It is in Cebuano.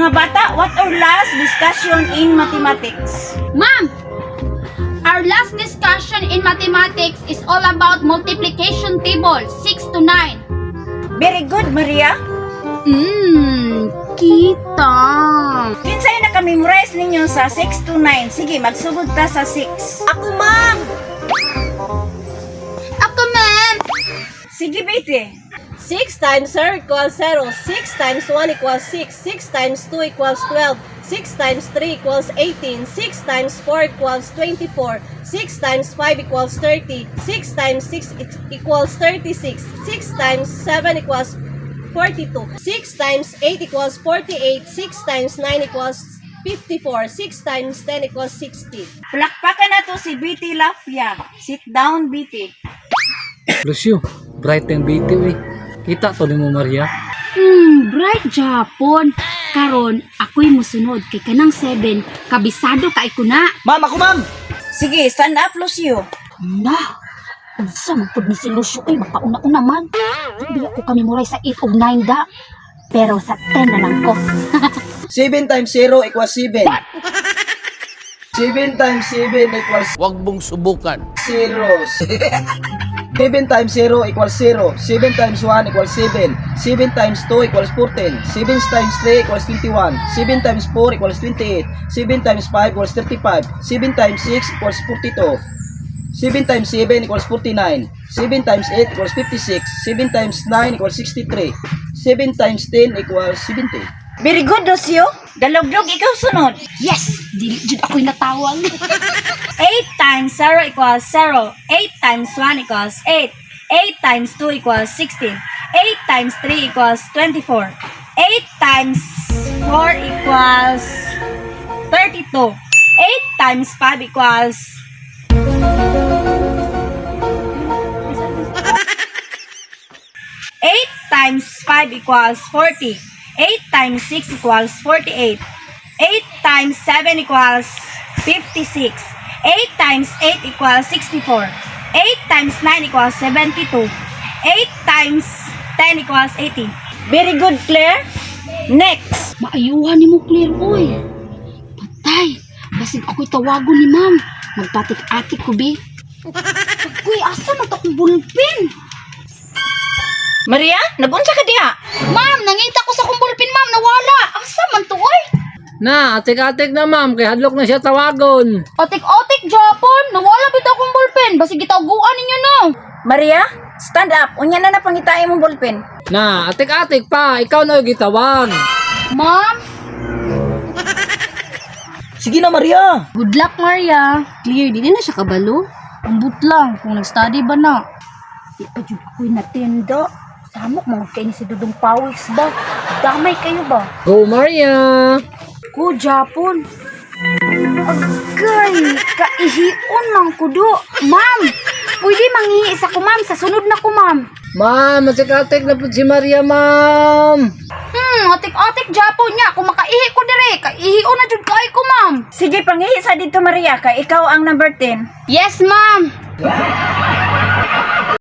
Mga bata, what our last discussion in mathematics? Ma'am, our last discussion in mathematics is all about multiplication table, 6 to 9. Very good, Maria. Kita. Kinsay naka-memorize ninyo sa 6 to 9? Sige, magsugod ta sa 6. Ako, ma'am! Ako, ma'am. Sige, Betty. 6 times 0 equals 0. 6 times 1 equals 6. 6 times 2 equals 12. 6 times 3 equals 18. 6 times 4 equals 24. 6 times 5 equals 30. 6 times 6 equals 36. 6 times 7 equals 42. 6 times 8 equals 48. 6 times 9 equals 54. 6 times 10 equals 60. Palakpakan nato si Betty Lapia. Sit down, Betty. Lucio, bright ang BT eh. Kita to nimo, Maria. Bright Japon. Karon, ako'y musunod kay kanang 7. Kabisado kay ko na. Ma'am, ako, ma'am! Sige, stand up, Lucio. Na, unsa man pud ni si Lucio ay makauna-una man. Di ako ka-memorize sa 8 ug 9 da. Pero sa 10 na lang ko. 7 times 0 equals 7. 7 times 7 equals Huwag mong subukan. 0. 7 times 0 equals 0. 7 times 1 equals 7. 7 times 2 equals 14. 7 times 3 equals 21. 7 times 4 equals 28. 7 times 5 equals 35. 7 times 6 equals 42. 7 times 7 equals 49. 7 times 8 equals 56. 7 times 9 equals 63. 7 times 10 equals 70. Very good, Lucio. Dalugdog, ikaw sunod. Yes, dili jud ako'y natawag. 8 times 0 equals 0. 8 times 1 equals 8. 8 times 2 equals 16. 8 times 3 equals 24. 8 times 4 equals 32. 8 times 5 equals 8 times 5 equals 40. 8 times 6 equals 48. 8 times 7 equals 56. 8 times 8 equals 64. 8 times 9 equals 72. 8 times 10 equals 80. Very good, Claire. Next. Maayuhan nimo, Claire, oy. Patay, basig ako'y tawagon ni ma'am. Magpatik-atik ko, be. Uy, asa man to akong bulpin? Maria, nagunsa ka diha? Ma'am, nangita ko sa akong bulpin, ma'am. Nawala. Asa man to, oy? Na, atik-atik na, ma'am, kay hadlok na siya tawagon. Otik-otik, Japon. Nawala bitaw akong bulpin. Basig gitaguan ninyo, no? Maria, stand up. Unya na na pangitain mong ballpen. Na, atik-atik pa, ikaw na yung gitawag. Ma'am, Sige na, Maria! Good luck, Maria. Clear, dili na siya kabalo. Ambot lang kung nag-study ba na. Di pa jud ako'y natenda. Samok mga kayo ni si Dudong Pawis ba? Damay kayo ba? Go, Maria! Ko, Japon. Agay, kaihion man ko do. Ma'am, pwede manghihi sa ko, ma'am. Sa sunod na ko, ma'am. Ma'am, atik-atik na po si Maria, ma'am. Atik-atik Japon niya. Kung makaihi ko dire, kaihion na jud kay ko, ma'am. Sige, panghihi sa dito, Maria, kay ikaw ang number 10. Yes, ma'am.